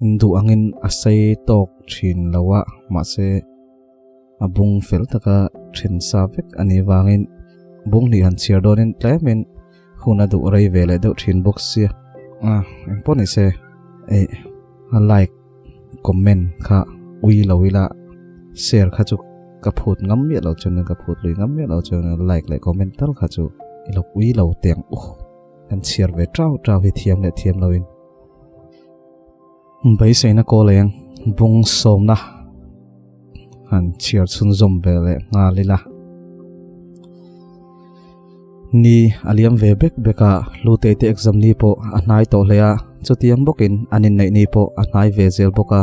Duh angin a sei tawk thin lo a, mahse a bung fel taka then sa vek a nih vangin bung hnih han chhiar dawnin tlemin hun a duh rei ve leh deuh thin bawk sia. A engpawh ni se eh a like comment kha ui lo ila share kha chu ka phut ngam miah lo chuan ka phut lui ngam miah lo chuan like leh comment tal kha chu i lo ui lo teh ang u kan chhiar ve tau tau hi thiam leh thiam loin. Beiseina kawl eng bung sawmna han chhiar chhunzawm ve leh nghal ila. Ni a liam ve bek bek a, Hlutei te exam ni pawh a hnai tawh hle a, chutiang bawkin an inneih ni pawh a hnai ve zel bawk a.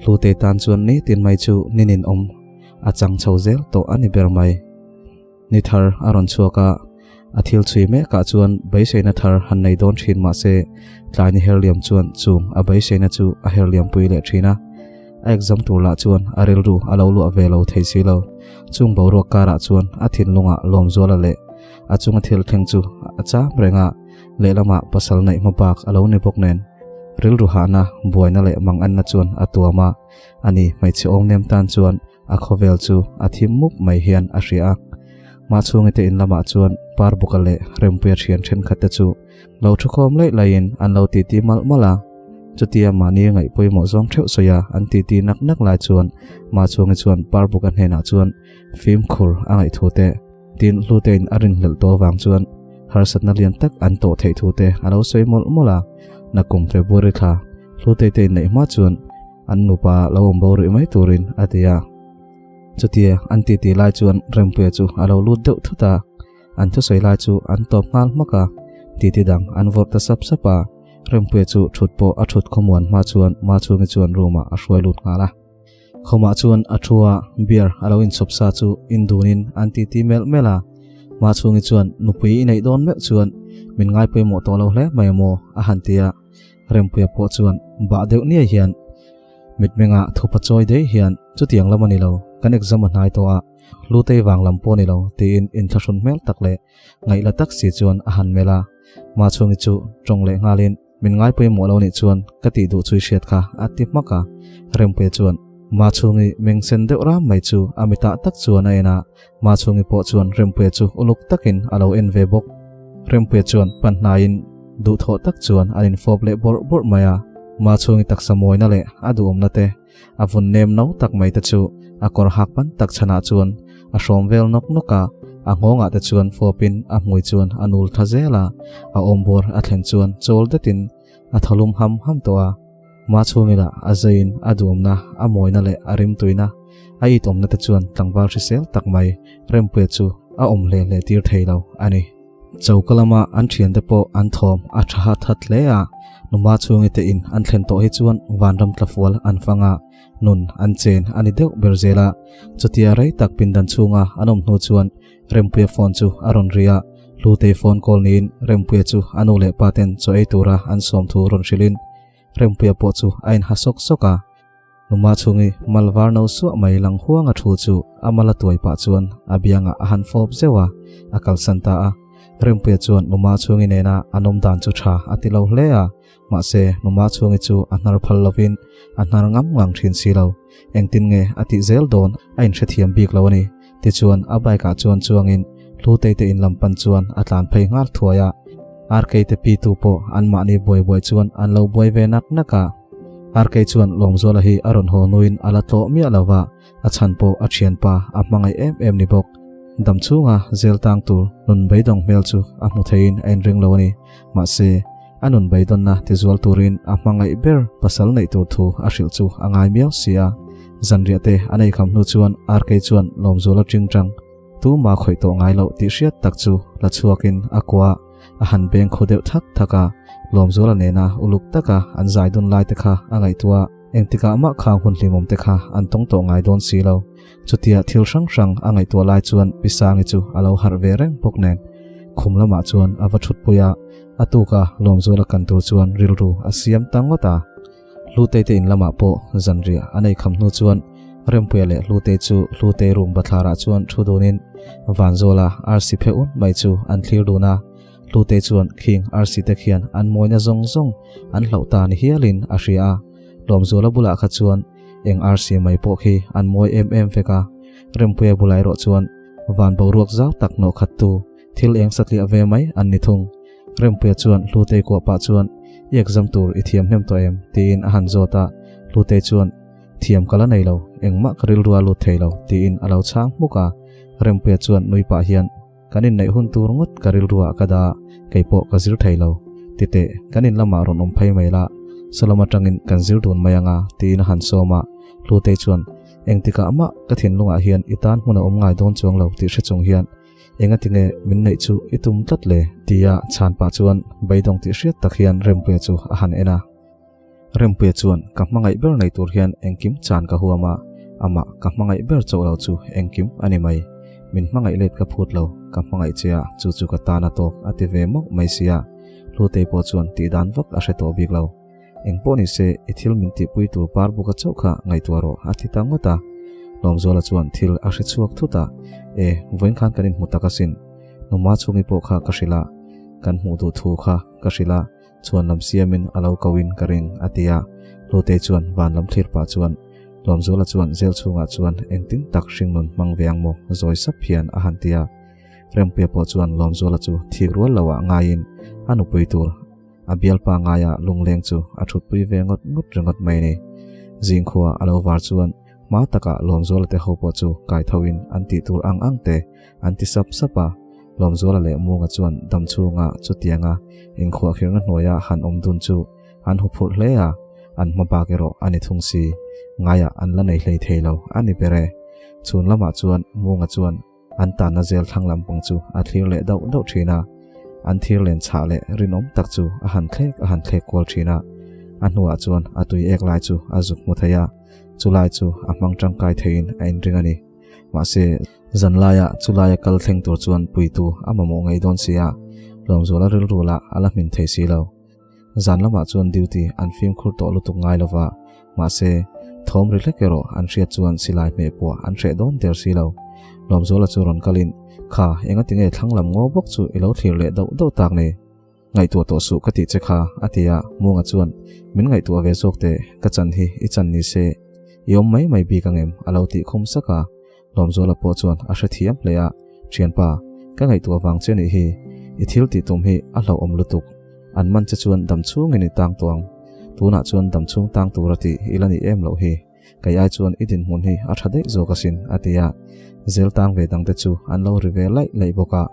Hlutei tan chuan nitin mai chu ninin awm a chang chho zel tawh a ni ber mai. Ni thar a rawn chhuak a, a thil chhui mekah chuan beiseina thar han nei dawn thin mah se, tlai ni herliam chuan chung a beiseina chu a herliam pui leh thin a. A exam tur lah chuan a rilru a lo luah ve lo thei si lo. Chung boruak karah chuan a thinlungah lawmzuala leh a chunga thil thleng chu a cham reng a, lehlamah pasal neih hma bak a lo ni bawk nen. Rilru hahna, buaina leh manganna chuan a tuam a, ani hmeichhe awmnem tan chuan A khawvel chu a thim mup mai hian a hria a. Mahchhungi te in lamah chuan Parbuka leh Rempuia thian thenkhat te chu lo thukhawm laih laihin an lo titi malh malh a. Chutia mahni ngaih pawimawh zawng theuh sawi a an titi nak nak lai chuan Mahchhungi chuan Parbuka hnenah chuan fimkhur a ngaih thu te, tin Hlutein a rinhlelh tawh avang chuan harsatna lian tak an tawh theih thu te a lo sawi mawlh mawlh a. Nakum February thla Hlutei te inneih hma chuan An nupa lo awm bo rih mai turin a ti a. Chutia an titi lai chuan Rempuia chu a lo lut deuh thut a, an thusawi lai chu an tawp nghal hmak a, titi dang an vawrh ta sap sap a. Rempuia chu thut pawh a thut khawmuan hma chuan Machhungi chuan room ah a hruai lut nghal a. Khawmah chuan a thu a, beer a lo inchhawp sa chu indunin an titi melh melh a. Machhungi chuan nupui i neih dawn meuh chuan min ngaipawimawh tawh lo hle mai maw a han ti a. Rempuia pawh chuan bah deuh niai hian mitmenga thupa chawi daih hian chutiang lam a ni lo, kan exam a hnai tawh a, Hlutei vang lam pawh a ni lo tiin inthlahrun hmel tak leh ngaihla tak si chuan a han melh a. Machhungi chu tawng leh nghalin min ngaipawimawh lo nih chuan ka tih duh chui hriat kha a ti hmak a. Rempuia chuan Machhungi meng sen deuh ram mai chu a mitah tak chuan a en a, Machhungi pawh chuan Rempuia chu uluk takin a lo en ve bawk. Rempuia chuan pan hnaiin duhthawh tak chuan an infawp leh bawrh bawrh mai a. Machhungi taksa mawina leh a duhawmna te, a vun nem no tak mai te chu a kawr hak pan tak chhanah chuan a hrawm vel nawk nawk a. A nghawngah te chuan fawpin a hmui chuan a nul tha zel a. A awmbawr a thlen chuan chawl detin a tholum ham ham tawh a. Machhungila a zeiin a duhawmna, a mawina leh a rimtuina, a itawmna te chuan tlangval hrisel tak mai Rempuia chu a awm hle hle tir thei lo a ni. Choka lama an thiante pawh an thawm a tha hat hat hle a, nu Machhungi te in an thlen tawh hi chuan vanram tlafual an fang a, nun an chen a ni deuh ber zel a. Chutia rei tak pindan chhunga an awm hnu chuan Rempuia phone chu a rawn ri a, Hlutei phone call niin Rempuia chu a nu leh pa ten chaw ei tura an sawm thu rawn hrilhin Rempuia pawh chu a inha sawk sawk a. Numa chhungi mal var no suah mai lang huanga thu chu a mal a tuai pah chuan a biangah a han fawp zeuh a, a kalsan ta a. Rempuia chuan Numa chhungi nena an awm dan chu tha a ti lo hle a, mahse Numa chhungi chu a hnar phal lovin a hnar ngam ngang thin si lo. Engtin nge a tih zel dawn a inhrethiam bik lo a ni. Tichuan a bike ah chuan chuangin Hlutei te in lam pan chuan a tlan phei nghal thuai a, RK te pi tu pawh an mahni buai buai chuan an lo buai ve nak nak a. RK chuan Lawmzuala hi a rawn haw nuin a la tlawh miah lo va, a chhan pawh a thianpa a hmangaih em em ni bawk. Dam chhunga zel tang tur nun beidawng hmel chu a hmu theiin a inring lo a ni. Mahse, a nun beidawnna tizual turin a hmangaih ber pasal neih tur thu a hrilh chu a ngai miau si a. Zanriah te a nei kham hnu chuan RK chuan Lawmzuala tingtang tuma khawih tawh ngai loh tih hriat tak chu la chhuakin a kua a han beng khaw deuh thak thak a, Lawmzuala nena uluk taka an zai dun lai te kha a ngaihtuah. Engtikah mah khang hun hlimawm te kha an tawng tawh ngai dawn si lo. Chutia thil hrang hrang a ngaihtuah lai chuan Pi Sangi chu a lo harh ve reng bawk nen khum lamah chuan a va thutpui a, a tuka Lawmzuala kan tur chuan rilru a siam ta ngawt a. Hlutei te in lamah pawh zanriah a nei kham hnu chuan Rempuia leh Hlutei chu Hlutei room bathlarah chuan thu dunin Vanzawla arsi phe un mai chu an thlir dun a. Hlutei chuan khing arsi te khian an mawina zawng zawng an hlauh ta ni hialin a hria a. Lawmzuala bulah kha chuan eng arsi mai pawh khi an mawi em em vek a, Rempuia bulah erawh chuan van boruak zau tak hnawh khattu thil eng satliah ve mai an ni thung. Rempuia chuan Hlutei kuah pah chuan, I exam tur i thiam hnem tawh em? tiin a han zawt a, Hlutei chuan, Thiam ka la nei lo, engmah ka rilru a lut thei lo, tiin a lo chhang hmuk a. Rempuia chuan nui pah hian, Kan inneih hun tur ngawt ka rilruah ka dah, kei pawh ka zir thei lo. Titeh, kan in lamah rawn awm phei mai la, Salom atangin kan zir dun mai anga, tiin a han sawm a. Hlutei chuan, Engtikah mah ka thinlungah hian i tan hmun a awm ngai dawn chuang lo tih hre chung hian engatinge min neih chu i tum tlat le? Tia chhan pah chuan beidawng tih hriat tak hian Rempuia chu a han en a. Rempuia chuan ka hmangaih ber nei tur hian engkim chan ka huam a, amah ka hmangaih ber chauh lo chu engkim a ni mai. Min hmangaih let ka phut lo, ka hmangaih che a, chu chu ka tan a tawk a ti ve mawk mai sia. Hlutei pawh chuan tih dan vak a hre tawh bik lo. Eng pawh ni se, i thil min tihpui tur par buka chauh kha ngaihtuah rawh a ti ta ngawt a. Lawmzuala chuan thil a hre chhuak thut a, E, vawiin khan kan inhmu tak asin. Numa chhungi pawh kha ka hrilh a, kan hmuh duh thu kha ka hrilh a. Chhuan lam siamin a lo ko in ka ring, a ti a. Hlutei chuan van lam thlir pah chuan Lawmzuala chuan zel chhungah chuan engtin tak hringnun hmang ve ang maw zawi sap hian a han ti a. Rempuia pawh chuan Lawmzuala chu thik rual loah ngaiin a nupui tur a bialpa ngaia lungleng chu a thutpui ve ngawt ngawt ringawt mai ni. Zingkhua a lo var chuan hma takah Lawmzuala te ho pawh chu kai thoin an tih tur ang ang te an ti sap sap a. Lawmzuala leh Munga chuan dam chhunga chutianga inkhuahkhirhna hnuaia han awm dun chu an huphurh hle a, an hma bak erawh a ni thung si. Ngaiah an la nei hlei thei lo a ni ber e. Chhun lamah chuan Munga chuan an tanna zel thlang lampang chu a thlir leh dauh dauh thin a, an thir len chhah leh rinawm tak chu a han thlek a han thlek kual thin a. A hnuah chuan a tui ek lai chu a zuk hmu thei a, chulai chu a hmang tangkai theiin a inring a ni. Mahse, zanlaia chulaia kal thleng tur chuan puitu a mamawh ngei dawn si a, Lawmzuala rilru lah a la hmin thei si lo. Zan lamah chuan duty an fimkhur tawh lutuk ngai lova, mahse, thawm ri hlek erawh an hriat chuan silai hmeh pawh an hreh dawn der si lo. Lawmzuala chu rawn kalin, Kha, engatinge thlang lam ngaw bawk chu i lo thlir leh dauh dauh tak ni? Ngaihtuah tawh suh ka tih che kha, a ti a, Munga chuan, Min ngaihtuah ve zawk teh, ka chan hi i chan ni se, i awm mai mai bik angem? a lo tih khum sak a. Lawmzuala pawh chuan a hrethiam hle a, Thianpa, ka ngaihtuah vang che nih hi, i thil tih tum hi a hlauhawm lutuk, an man che chuan dam chhungin i tang tawh ang, tunah chuan dam chhung tang tur a tih i la nih em loh hi. Kei ai chuan i dinhmun hi a tha daih zawk asin, a ti a. Zel tang ve dangte chu an lo ri ve laih laih bawk a.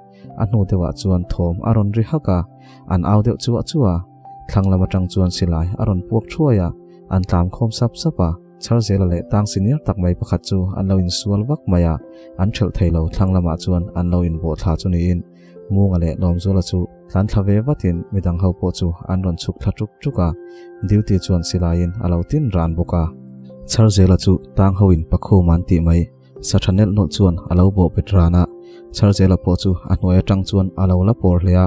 A hnu deuhah chuan thawm a rawn ri hak a, an au deuh chuah chuah a. Thlang lam atang chuan silai a rawn puak thuai a, an tlam khawm sap sap a. Chharzela leh tang senior tak mai pakhat chu an lo insual vak mai a, an thelh thei lo thlang lamah chuan an lo inbawh thla chu niin Munga leh Lawmzuala chu tlan thla ve vatin midang ho pawh chu an rawn chhuk thla tuk tuk a, duty chuan silaiin a lo tin ran bawk a. Chharzela chu tang hoin Pakhum an tih mai, sa tha nelh nawlh chuan a lo bawh bet ran a, Chharzela pawh chu a hnuai atang chuan a lo la pawr hle a,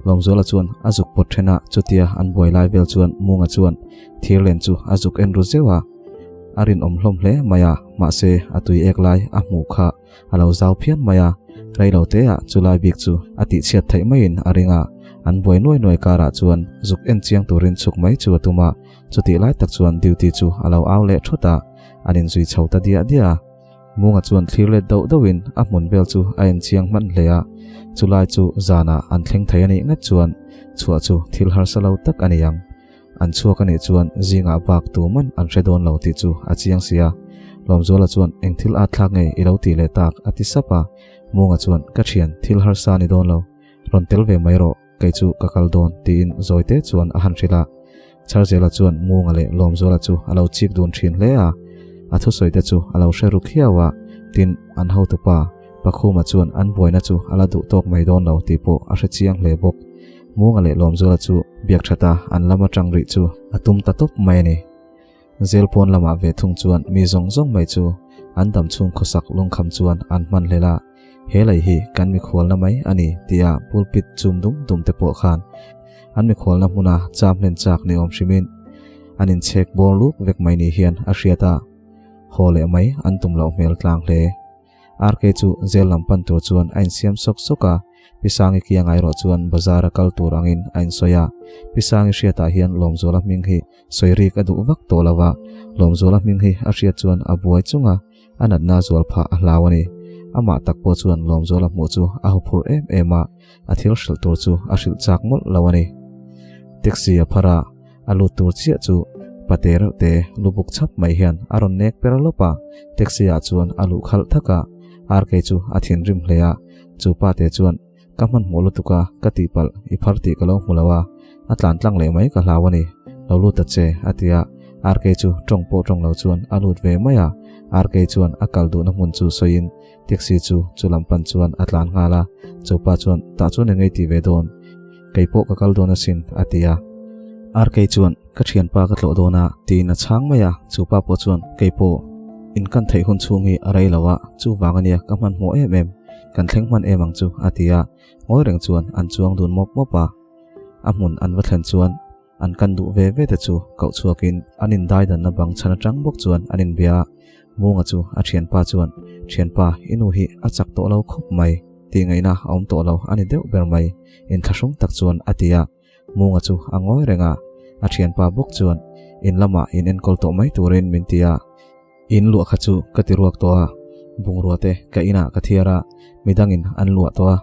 Lawmzuala chuan a zuk pawt then a, chutia an buai lai vel chuan Munga chuan thirlen chu a zuk en ru zeuh a, a rinawm hlawm hle mai a, mahse a tui ek lai a hmuh kha a lo zau phian mai a, reilo te ah chulai bik chu a tihchhiat theih maiin a ring a, an buai nuai nuai karah chuan zuk en chiang turin chhuk mai chu a tum a, chutih lai tak chuan duty chu a lo au leh thawt a, an inzui chho ta diah diah a. Munga chuan thlir let dauh dauhin a hmun vel chu a en chiang hman hle a, chulai chu zanah an thleng thei a nih ngat chuan chhuah chu thil harsa lo tak a ni ang. An chhuak a nih chuan zingah bak tuman an hre dawn lo tih chu a chiang si a. Lawmzuala chuan eng thil at thlak nge i lo tih leh tak a ti sap a. Munga chuan ka thian thil harsa ni dawn lo, rawn tel ve mai rawh, kei chu ka kal dawn tiin Zawite chuan a han hrilh a. Charzela chuan Munga leh Lawmzuala chu a lo chik dun thin hle a, a thusawite chu a lo hre ru khiau a, tin an hotupa Pakhuma chuan an buaina chu a la duh tawk mai dawn lo tih pawh a hre chiang hle bawk. Munga leh Lawmzuala chu biak thata an lam atang rih chu a tum ta tawp mai a ni. Zel pawn lamah ve thung chuan mi zawng zawng mai chu an dam chhung khawsak lungkham chuan an hman hlel a, he lei hi kan mikhualna mai a ni tia pulpit chum dum dum te pawh khan an mikhualna hmuna cham hlen chak ni awm hrimin an inchhek bawr luk vek mai ni hian a hriat a, haw leh mai an tum loh hmel tlang hle. RK chu zel lam pan tur chuan a insiam sawk sawk a, Pi Sangi kianga erawh chuan bazar a kal tur angin a insawi a. Pi Sangi hriatah hian Lawmzuala hming hi sawi rik a duh vak tawh lo a, Lawmzuala hming hi a hriat chuan a buai chung a, a natna zual phah a hlau a ni. Amah tak pawh chuan Lawmzuala hmuh chu a huphurh em em a, a thil hrilh tur chu a hrilh chak mawlh lo a ni. Taxi a phar a, a lut tur chiah chu pate reuh te lu buk chhap mai hian a rawn nek per lawp a, taxi ah chuan a luh khalh thak a, RK chu a thinrim hle a, chu pate chuan ka hmanhmawh lutuk a, ka tihpalh i phar tih ka lo hmu lo a, a tlan tlang leh mai ka hlau a ni, lo lut ta che a ti a, RK chu tawng pawh tawng lo chuan a lut ve mai a, RK chuan a kal duhna hmun chu sawiin Taxi chu chu lam pan chuan a tlan nghal a, chupa chuan tah chuan eng ei tih ve dawn, kei pawh ka kal dawn asin a ti a. RK chuan ka thianpa ka tlawh dawn a tiin a chhang mai a, chupa pawh chuan kei pawh in kan theih hun chhung hi a rei lo a, chuvang ania ka hmanhmawh em em, kan thleng hman em ang chu a ti a, ngawi reng chuan an chuang dun mawp mawp a. A hmun an va thlen chuan An kan duh ve ve te chu koh chhuakin an indaidanna bang chhan atang bawk chuan an inbia a. Munga chu a thianpa chuan, Thianpa, i nu hi a chak tawh lo khawp mai, tih ngaihna a awm tawh lo a ni deuh ber mai, inthlahrung tak chuan a ti a. Munga chu a ngawi reng a. A thianpa bawk chuan, In lamah in enkawl tawh mai turin min ti a. In luah kha chu ka ti ruak tawh a, bungrua te ka inah ka thiar a, midangin an luah tawh a,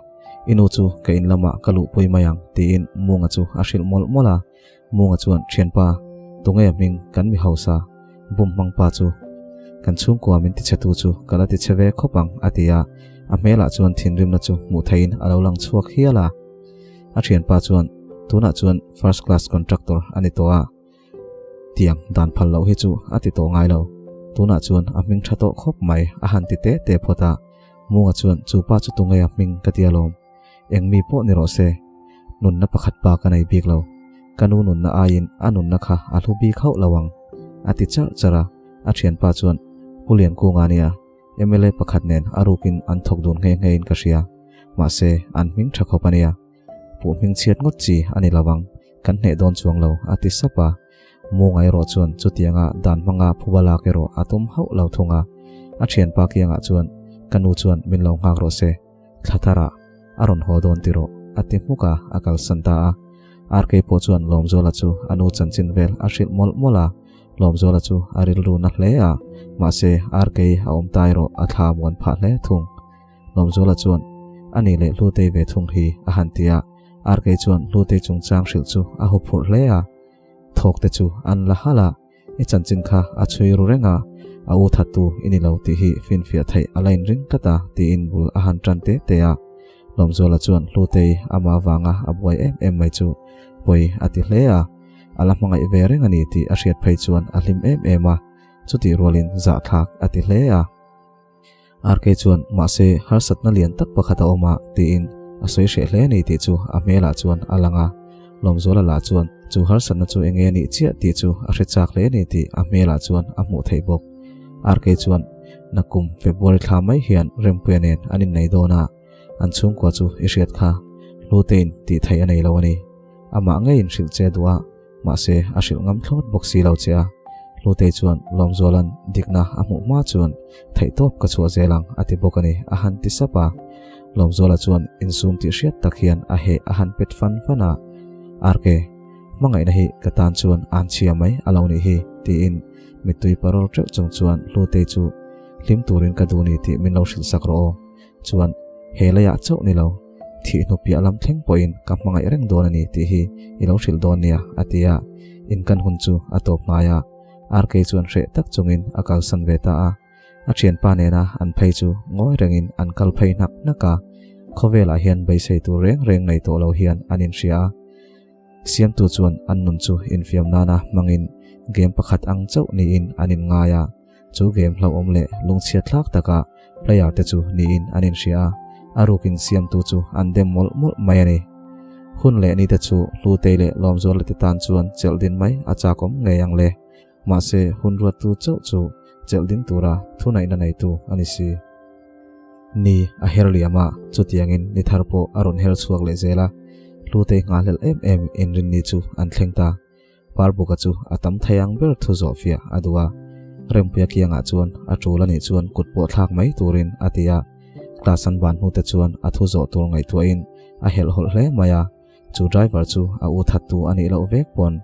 i nu chu ka in lamah ka luhpui mai ang tiin Munga chu a hrilh mawlh mawlh a. Munga chuan, Thianpa, tunge hming kan mi hausa bum hmang pa chu kan chhungkua min tichhetu chu ka la tichhe ve khawp ang a ti a, a hmelah chuan thinrimna chu hmuh theihin a lo lang chhuak hial a. A thianpa chuan, Tunah chuan first class contractor a ni tawh a, Tiang dan phal loh hi chu a ti tawh ngai lo. Tunah chuan a hming tha tawh khawp mai a han ti teh teh phawt a. Munga chuan chu pa chu tunge a hming ka ti alawm. Eng mi pawh ni rawh se. Nunna pakhat pa ka nei bik lo. Ka nu nunna aiin a nunna kha a hlu bik hauh lo ang a ti charh charh a. A thianpa chuan Pu Liankunga nia mla pakhat nen a rukin an thawk dun nghe nghe in ka hria. Mahse an hming tha khawp a nia. Puh hming chhiat ngawt chi a ni lo ang. Kan hneh dawn chuang lo, a ti sap a. Munga erawh chuan chutianga dan hmanga phuba lak erawh a tum hauh lo thung a. A thianpa kiangah chuan, Ka nu chuan min lo nghak rawh se, thla tharah a rawn haw dawn ti rawh, a ti hmuk a, a kalsan ta a. RK pawh chuan Lawmzuala chu a nu chanchin vel a hrilh mawlh mawlh a. Lawmzuala chu a rilru na hle a, mahse RK a awm ta erawh a thla muan phah hle thung. Lawmzuala chuan, A ni leh Hlutei ve thung hi, a han ti a. RK chuan Hlutei chungchang hrilh chu a huphurh hle a. Thawk te chu an la halh a, I chanchin kha a chhui ru reng a, a u thattu i ni lo tih hi finfiah theih a la inring tlat a, tiin bul a han tan te te a. Lawmzuala chuan Hlutei amah avanga a buai em em mai chu pawi a ti hle a, a la hmangaih ve reng a ni tih a hriat phei chuan a hlim em em a, chutih rualin zahthlak a ti hle a. RK chuan, Mahse, harsatna lian tak pakhat a awm a, tiin a sawi hreh hle a ni tih chu a hmelah chuan a lang a. Lawmzuala lah chuan chu harsatna chu enge a nih chiah tih chu a hre chak hle a ni tih a hmelah chuan a hmuh theih bawk. RK chuan, Nakum February thla mai hian Rempuia nen an innei dawn a, an chhungkua chu i hriat kha Hlutein tih theih a nei lo a ni. Amah ngeiin hrilh che duh a. Mahse, a hrilh ngam thlawt bawk si lo che a. Hlutei chuan Lawmzuala'n dikna a hmuh hma chuan theihtawp ka chhuah zel ang a ti bawk a ni a han ti sap a. Lawmzuala chuan insum tih hriat tak hian a heh a han pet fan fan a. RK, hmangaihna hi ka tan chuan an chhia mai a lo nih hi tiin mittui parol teuh chung chuan Hlutei chu hlim turin ka duh ni tih min lo hrilh sak rawh aw. Chuan he leiah chauh ni lo. Thih hnu piah lam thleng pawhin ka hmangaih reng dawn a ni tih hi i lo hrilh dawn nia, a ti a. Inkan hun chu a tawp ngai a. RK chuan hreh tak chungin a kalsan ve ta a. A thianpa nena an phei chu ngawi rengin an kal phei hnak hnak a. Khawvelah hian beisei tur reng reng nei tawh lo hian an inhria a. Siamtu chuan an nun chu infiam nana hmangin game pakhat ang chauh niin an inngai a. Chu game hlauhawm leh lungchhiat thlak taka player te chu niin an inhria a, a rukin siamtu chu an dem mawlh mawlh mai a ni. Hun leh ni te chu Hlutei leh Lawmzuala te tan chuan chelh din mai a chakawm ngei ang le. Mahse, hun ruattu chauh chu chelh ding tura thunaihna neitu a ni si. Ni a her liam a, chutiangin ni thar pawh a rawn her chhuak leh zel a, Hlutei nghahhlelh em em inrinni chu an thleng ta. Parbuka chu a tam thei ang ber thu zawh fiah a duh a, Rempuia kiangah chuan a tul a nih chuan kut pawh thlak mai turin a ti a. Class an ban hnute chuan a thu zawh tur ngaihtuahin a helhhawlh hle mai a, chu driver chu a u thattu a nih loh vek pawn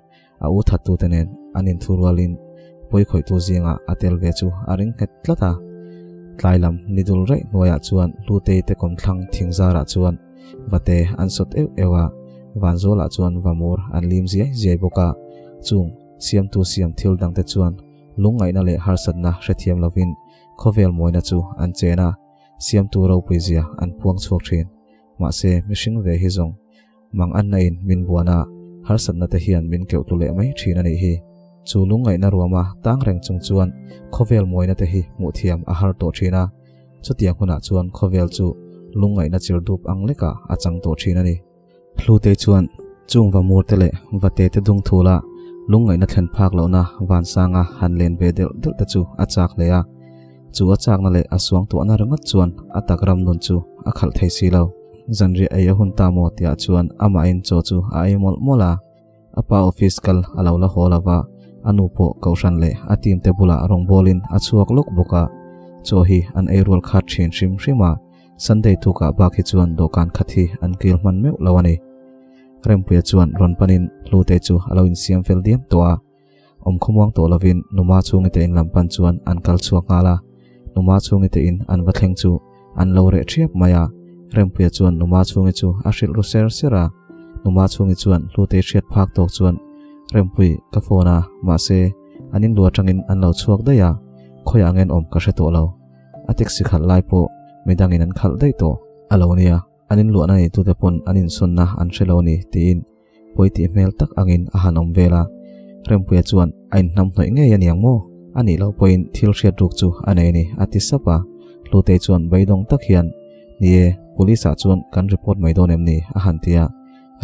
a u thattu te nen an inthurualin pawikhawihtu zingah a tel ve chu a ring nghet tlat a. Tlai lam ni dul raih hnuaiah chuan Hlutei te kawmthlang thing zarah chuan vate an sawt euh euh a, Vanzualah chuan vamur an lim ziai ziai bawk a, chung siamtu siam thil dangte chuan lungngaihna leh harsatna hrethiam lovin khawvel mawina chu an chen a, siamtu ropui zia an puang chhuak thin. Mahse, mihring ve hi zawng mang anna in min buan a, harsatna te hian min keuh tlu leh mai thin a nih hi. Chu lungngaihna ruama tang reng chung chuan khawvel mawina te hi hmuh thiam a har tawh thin a, chutiang hunah chuan khawvel chu lungngaihna chir dup ang lekah a chang tawh thin a ni. Hlute chuan chung va mur te leh va te te dung thula lungngaihna thlen phak lohna vansanga han len ve delh delh te chu a chak hle a. Chu a chakna leh a suangtuahna ringawt chuan a tak ram nun chu a khalh thei si lo. Zanriah ei a hun ta maw tihah chuan amahin chaw chu a ei mawlh mawlh a. A pa office kal a lo la haw lo va, a nu pawh kohhran leh a team te bulah rawngbawlin a chhuak lawk bawk a. Chaw hi an ei rual khat thin hrim hrim a, Sunday tukah bak hi chuan dawhkan khat hi an kil hman meuh lo a ni. Rempuia chuan rawn panin Hlute chu a lo insiam fel diam tawh a. Awm khawmuang tawh lovin Numa chhungi te in lam pan chuan an kal chhuak nghal a. Numa chhungi te in an va thleng chu an lo reh ṭhiap mai a. Rempuia chuan Numa chhungi chu a hrilh ru ser ser a. Numa chhungi chuan Hlutei hriat phak tawk chuan, Rempui, ka phone a, mahse, an inlu aṭangin an lo chhuak daih a, khawiah ngen awm ka hre tawh lo. A taxi khalh lai pawh midangin an khalh daih tawh a lo nia, an inluahna neitute pawn an insawnna an hre lo a ni, tiin pawi tih hmel tak angin a han awm vel a. Rempuia chuan a inhnam hnawih ngei a niang maw? A nih loh pawhin thil hriat ruk chu a nei a ni, a ti sap a. Hlutei chuan beidawng tak hian, Ni e, police ah chuan kan report mai dawn em ni? a han ti a.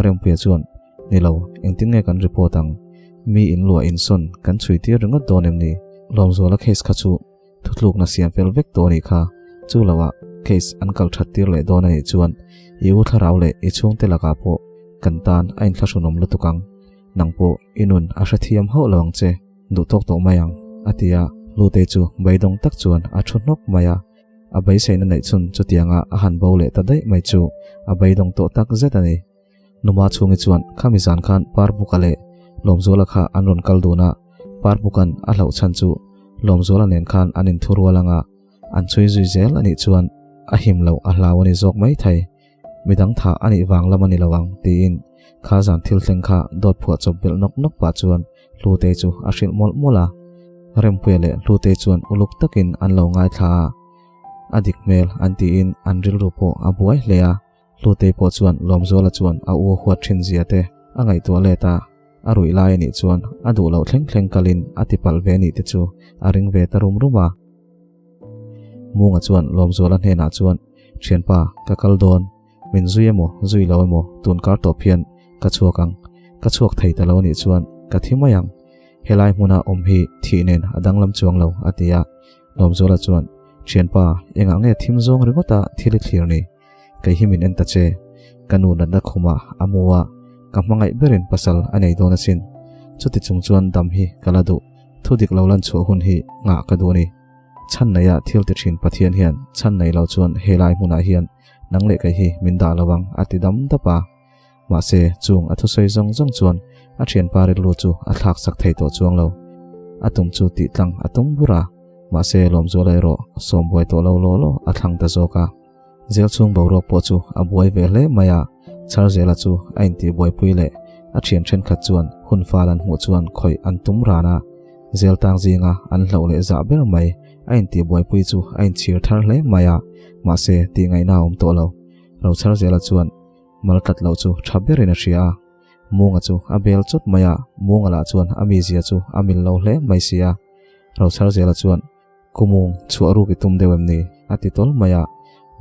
Rempuia chuan, Ni lo, engtin nge kan report ang? Mi inluah insawn kan chhui tir ringawt dawn em ni? Lawmzuala case kha chu Thutlukna siam fel vek tawh a nih kha. Chu loah case an kal that tir leh dawn a nih chuan i u thlarau leh i chhungte lakah pawh kan tan a inthlahrunawm lutuk ang. Nang pawh i nun a hrethiam hauh lo ang che, duh tawk tawh mai ang, a ti a. Lutei chu beidawng tak chuan a thu hnawk mai a. A beiseina neih chhun chutianga a han bo leh ta daih mai chu a beidawng tawh tak zet a ni. Numa chhungi chuan khami zan khan Parbuka leh Lawmzuala kha an rawn kal dun a, Parbuka'n a hlauh chhan chu Lawmzuala nen khan an inthu rual anga an chhui zui zel a nih chuan a him loh a hlau a ni zawk mai thei. Midang thah a nih vang lam a ni lo ang tiin kha zan thil thleng kha dawt phuah chawp belh nawk nawk pah chuan Hlutei chu a hrilh mawlh mawlh a. Rempuia leh Hlutei chuan uluk takin an lo ngaithla a, a dik hmel an tiin an rilru pawh a buai hle a. Hlutei pawh chuan Lawmzuala chuan a u huat thin zia te a ngaihtuah let a, a ruih lai anih chuan a duh loh thleng thleng kalin a ti palh ve anih te chu a ring ve ta rum rum a. Munga chuan Lawmzuala hnenah chuan, Thianpa, ka kal dawn, min zui emaw zui lo emaw tun kar tawp hian ka chhuak ang, ka chhuak thei ta lo anih chuan ka thi mai ang, helai hmuna awm hi thih nen a danglam chuang lo a ti a. Lawmzuala chuan, Thianpa, engah nge thim zawng ringawta thil i thlir ni? Kei hi min en ta che. Ka nu natna khumah a mu a, ka hmangaih berin pasal a nei dawn asin. Chuti chung chuan dam hi ka la duh, thu dik lo lan chhuah hun hi nghah ka duh a ni. Chhan neia thil ti thin Pathian hian chhan nei lo chuan helai hmunah hian nang leh kei hi min dah lo ang a ti dam dap a. Mahse, chung a thusawi zawng zawng chuan a thianpa rilru chu a thlak sak thei tawh chuang lo. A tum chu tih tlang a tum bur a, mahse Lawmzuala erawh sawm buai tawh lo law law a thlang ta zawk a. Zel chhung boruak pawh chu a buai ve hle mai a, Charzela chu a intih buaipui leh a thian thenkhat chuan hun fal an hmuh chuan khawih an tum ran a. Zel tang zinga an hlauh leh zah ber mai a intih buaipui chu a inchhir thar hle mai a, mahse tih ngaihna a awm tawh lo. Rocharzela chuan mal tlat loh chu tha berin a hria a, Munga chu a bel chawt mai a, Munga lah chuan a mizia chu a mil lo hle mai si a. Rocharzela chuan Kumung chhuah ruk i tum deuh em ni? a ti tawl mai a.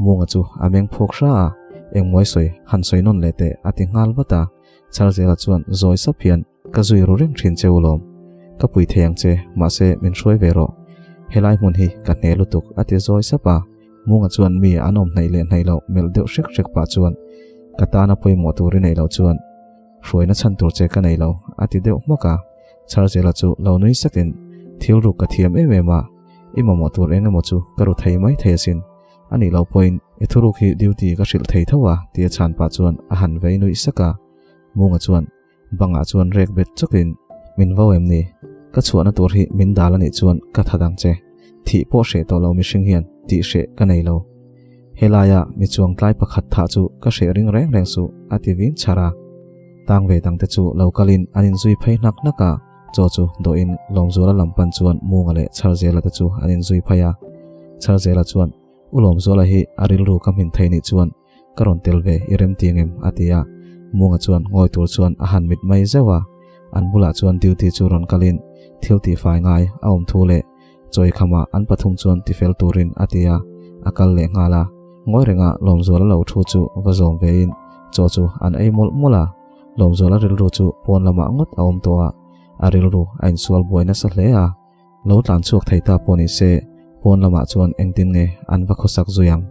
Munga chu a meng phawk hra a, Engmawi sawi, han sawi nawn leh teh a ti nghal vat a. Charzela chuan zawi sap hian, Ka zui ru reng thin che u lawm. Ka pui thei ang che, mahse min hruai ve rawh. Helai hmun hi ka hne lutuk a ti zawi sap a. Munga chuan mi an awm hnaih leh hnaih loh melh deuh hrek hrek pah chuan, Ka tana pawimawh tur i neih loh chuan hruaina chhan tur che ka nei lo a ti deuh hmak a. Charzela chu lo nui sakin, Thil ruk ka thiam em em a, i mamawh tur eng emaw chu ka ru thei mai thei asin. A nih loh pawhin I thuruk hi duty ka hrilh thei tho a tia chhan pah chuan a han vei nuih sak a. Munga chuan bangah chuan rek bet chawkin, Min vo em ni? Ka chhuahna tur hi min dal anih chuan ka tha dang che. Thih pawh hreh tawh lo mihring hian tih hreh ka nei lo. Helaia mi chuang tlai pakhat thah chu ka hreh ring reng reng suh a ti vin chhar a. Tang ve dangte chu lo kalin an inzui phei hnak hnak a, chaw chu dawhin Lawmzuala lam pan chuan Munga leh Chharzela te chu an inzui phei a. Chharzela chuan, U Lawmzuala hi a rilru ka hmin thei nih chuan ka rawn tel ve i rem ti angem? a ti a. Munga chuan ngawi tur chuan a han mit mai zeuh a. An bulah chuan duty chu rawn kalin thil tihfai ngai a awm thu leh chawi khamah an pathum chuan tifel turin a ti a, a kal leh nghal a. Ngawi renga Lawmzuala lo thu chu va zawm vein chaw chu an ei mawlh mawlh a. Lawmzuala rilru chu pawn lamah ngawt a awm tawh a, a rilru a insual buai nasa hle a. Lo tlan chhuak thei ta pawh ni se, pawn lamah chuan engtin nge an va khawsak zui ang?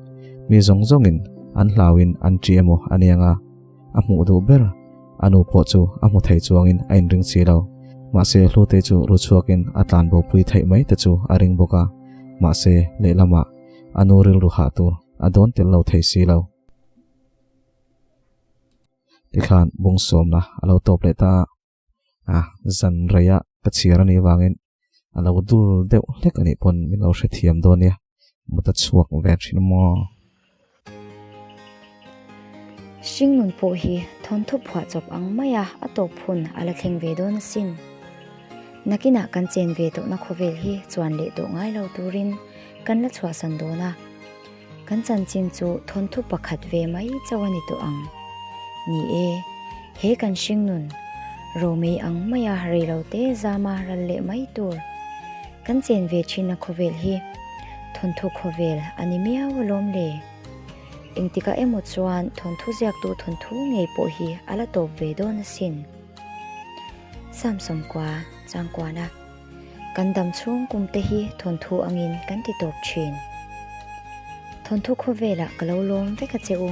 Mi zawng zawngin an hlauin an ṭi emaw a ni ang a, a hmuh duh ber a nu pawh chu a hmu thei chuangin a inring si lo. Mahse, Hlutei chu ru chhuakin a tlan bopui theih mai te chu a ring bawk a, mahse, lehlamah a nu rilru hah tur a dawn tel lo thei si lo. Tikhan bung sawmna a lo tawp leh ta a. A zan reia ka chhiar a nih avangin a lo dul deuh hlek a nih pawn min lo hrethiam dawn nia, mut a chhuak ve thin maw? Hringnun pawh hi thawnthu phuah chawp ang maia a tawp hun a la thleng ve dawn asin. Nakinah kan chen ve tawhna khawvel hi chuan leh tawh ngai lo turin kan la chhuahsan dawn a. Kan chanchin chu thawnthu pakhat ve mai chauh a ni tawh ang. Ni e, he kan hringnun, romei ang maia reilote zama ral leh mai tur, kan chen ve thinna khawvel hi thawnthu khawvel a ni miau alawm le. Engtikah emaw chuan thawnthu ziaktu thawnthu ngei pawh hi a la tawp ve dawn asin. Samsawmkua, Changkuana. Kan dam chhung kum te hi thawnthu angin kan ti tawp thin. Thawnthu khawvelah ka lo lawm vek a che u.